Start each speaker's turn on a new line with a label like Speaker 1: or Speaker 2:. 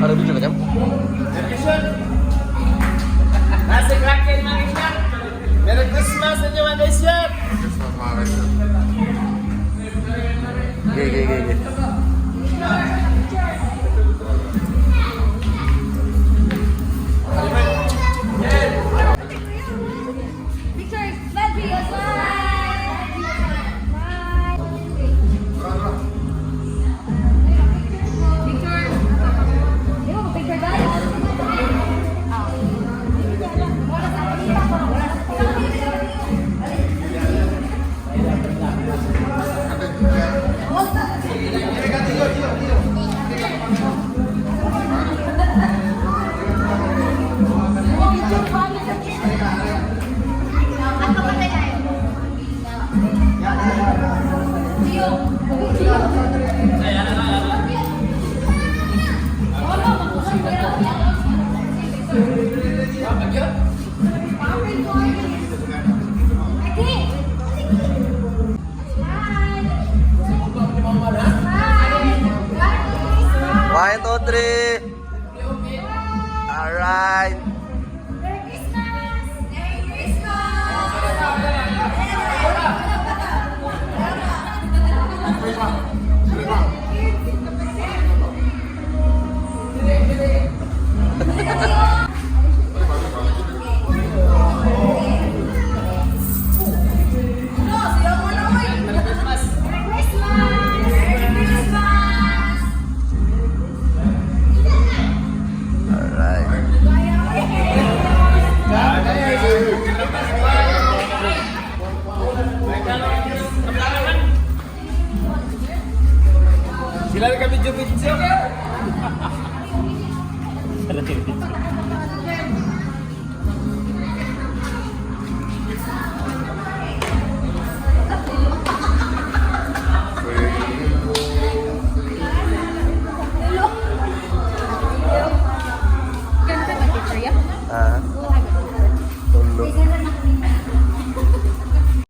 Speaker 1: Ano video ka niya?
Speaker 2: Nasa Kraken, mga isyan. Merry Christmas inyo, mga isyan.
Speaker 3: Christmas, mga kaisan.
Speaker 1: Okay, okay, okay.
Speaker 4: Picture, smile, Gio, smile! Smile! Picture. Di ba, picture guys? Gio.
Speaker 1: One, two, three. Alright.
Speaker 4: Merry Christmas! Merry Christmas! Merry Christmas! Merry Christmas!
Speaker 1: Alright.
Speaker 2: Sila rin kami video-video.
Speaker 4: Ganito ba picture ya?
Speaker 1: Ah.